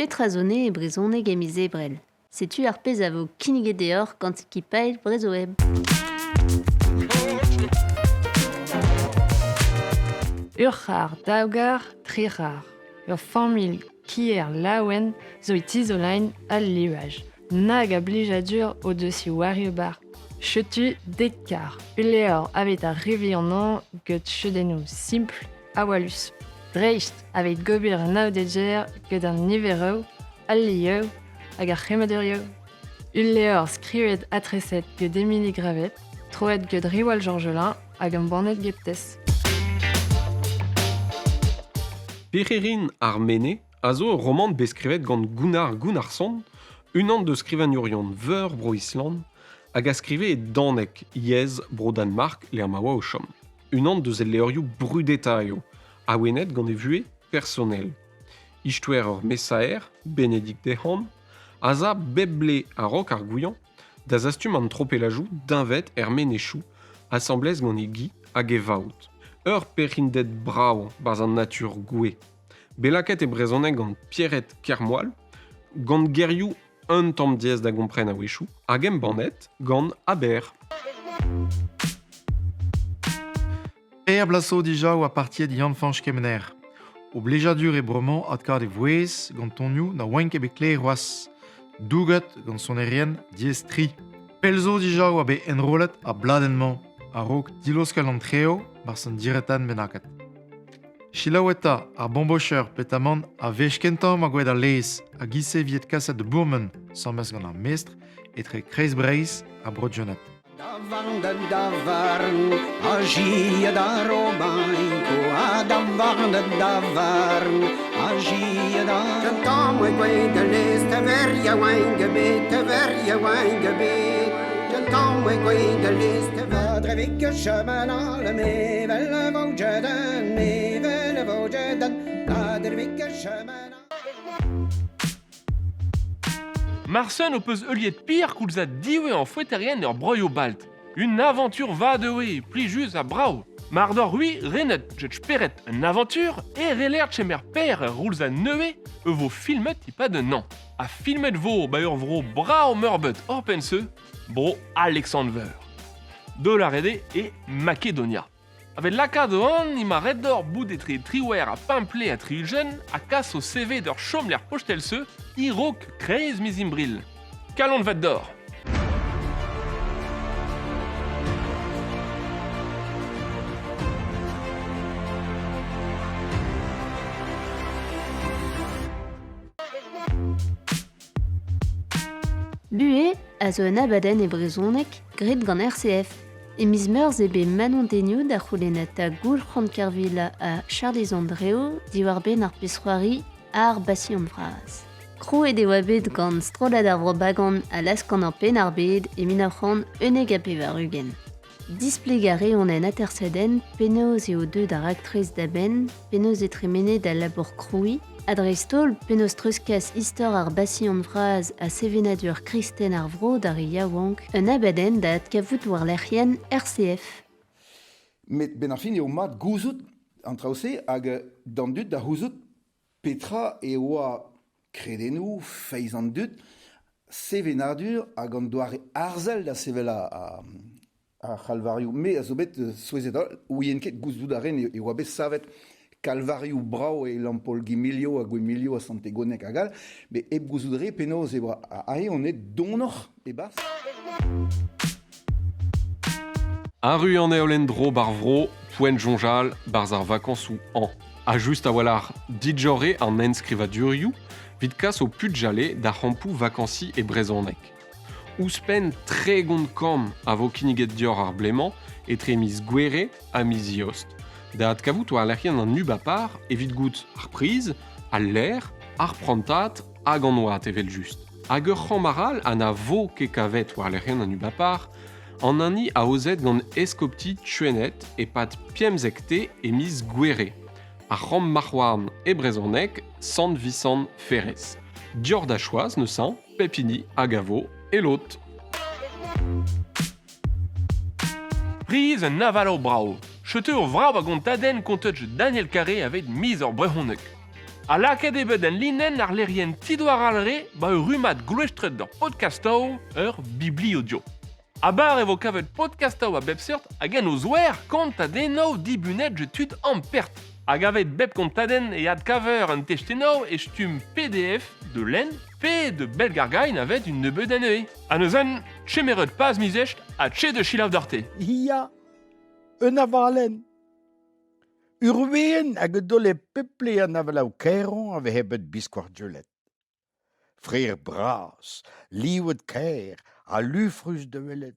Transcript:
Petra zo ne e brezhoneg e miz Ebrel? Setu ar pezh a vo kinniget deoc'h gant skipailh Brezhoweb. Ur c'har, daou gar, tri c'har. Ur familh kier laouen zo e tizolein al livaj. Nag a blijadur o deus he war e bar. Setu dek kar. Ul levr aveit ar re vihanañ get cheudennoù simpl ha walus. Dreist aveit gober an aodeger get an niveroù, al lieu hag ar c'hemmadurioù. Ul levr skrivet ha treset get Émilie Gravet, troet get Riwal Georgelin hag embannet get Tess. Pirc'hirin ar Mene a zo ur romant bet skrivet gant Gunnar Gunnarsson, unan deus skrivagnourion veur Bro-Island, hag a skrive e daneg, yezh Bro-Danmark lec'h ma oa o chom. Unan deus e levrioù brudetañ eo, awenet gant e vuhez personel. Istoer ur mesaer, Benedict Dehon, a za bep blez a-raok ar gouiañv da zastum an tropelajoù deñved er menezioù asambles gant e gi hag e vaout. Ur perc'hinded brav 'barzh an natur gouez. Bet lakaet e brezhoneg gant Pierrette Kermoal, gant gerioù un tamm diaes da gompren a-wechoù, hag embannet gant Aber. Er bloaz zo dija oa partiet Yann-Fañch Kemener. O blijadur eo bremañ adkaat e vouezh gant tonioù na oant ket bet klevet c'hoazh. Douget gant sonerien diaes-tre. Pell zo dija oa bet enrollet ar bladenn-mañ a-raok diloskel an treo 'barzh un diretan bennaket. Selaou eta ar bambocher petamant a wech kentañ ma gouet al laezh hag ise viet kaset da bourmen 'sames gant ar mestr etre Kreiz-Breizh ha Bro-Dioned. Davarn da davarn, agia da Romainko, ha davarn da davarn, agia da... Tamm oe gweet da lez, tever yaouank ebet, tever yaouank ebet. Tamm oe gweet da lez, tever drevik chemin mevel vogedenn, mevel vogedenn, na drevik chemin. Marsen ho peus heuliet pir koulzad diwezhañ foeterien ur broioù balt. Un aventure vat eo, plijus ha brav. Mar doc'h c'hwi renet get spered un aventure e reler chemer per ur roulzad nevez e vo filmet e-pad un an. Ha filmet vo ba ur vro brav-meurbet oc'hpenn-se, bro Alexandre Veur. Da lâret eo e Makedonia. A-benn lakaat o anv emañ ret deoc'h bout etre triwec'h ha pemp ha tri-ugent ha kas ho CV d'ur chomlec'h postel-se e-raok kreiz miz Imbril. Kalon vat deoc'h! Buhez a zo un abadenn e brezhoneg graet gant RCF. E miz Meurzh eo bet Manon Deniou da c'houlennata Goulc'han Kervila ha Charlez Andreo diwar-benn ar pezh-c'hoari Ar Basion Vras. Krouet e oa bet gant Strollad ar Vro Bagan ha Laz-Kanañ Penn-ar-Bed e 1991. Displegañ a reont en atersadenn penaos eo deuet ar raktres da benn, penaos eo tremenet al labour krouiñ, ha dreist-holl penaos treuzkas istor ar Basion Vras ha sevenadur kristen ar vro d'ar re yaouank, un abadenn da adkavout war lec'hienn RCF. Met 'benn ar fin eo mat gouzout an traoù-se hag d'an dud da c'houzout Petra e oa kredennoù, feiz an dud, sevenadur hag an doare arzel da sevel ar c'halvarioù. Me a zo bet souezhet-holl, ouien ket gouzout a ren e oa bet savet kalvarioù brav e Lampol-Guimilio ha Gwimilio ha Sant-Tegoneg hag all, met hep gouzout re penaos e oa aze on aet donoc'h e-barzh. Arru an heol en-dro 'bar vro, poent soñjal 'barzh ar vakañsoù hañv. Ha just a-walc'h dijorre an enskrivadurioù 'vit kas ho pugale d'ar c'hampoù vakañsiñ e brezhoneg. Ouzhpenn 30 kamp a vo kinniget deoc'h ar blez-mañ etre miz Gouere ha miz Eost. Da adkavout war lec'hienn an Ubapar evit goût ar priz, al lec'h, ar prantad hag an oad evel-just. Hag ur c'hamp arall ha na vo ket kavet war lec'hienn an Ubapar, an hini aozet gant eskopti Tchuened e-pad pemzekte e miz Gouere, ar c'hamp marc'h-houarn e brezhoneg Sant Visant Ferrez. Dioc'h da choaz neuze, pep hini a gavo e lod. Priz un avaloù brav. Setu ur vrav a gontadenn kontet Daniel Carré aveit miz ur brezhoneg. Ha lakaet eo bet en linenn ar lec'hienn Ti-Douar Alre ba ur rummad glouestret d'ur podkastoù ur bibliodio. A-bar e vo kavet podkastoù a bep seurt hag en o zouer kontadennoù dibunet je tud ampert. Hag avet bep kontadenn e adkaver un testennoù e stumm PDF de lenn pe de bellgargain avet un nebeud anezhe. Ha neuzen, chemeret pas mizest ha che de chilav d'arte. Ia, un avalenn. Ur weenn hag a daole pep lec'h an avaloù kaerañ a vehe bet biskoazh gwelet. Frer bras, livet kaer ha lufrus da welet.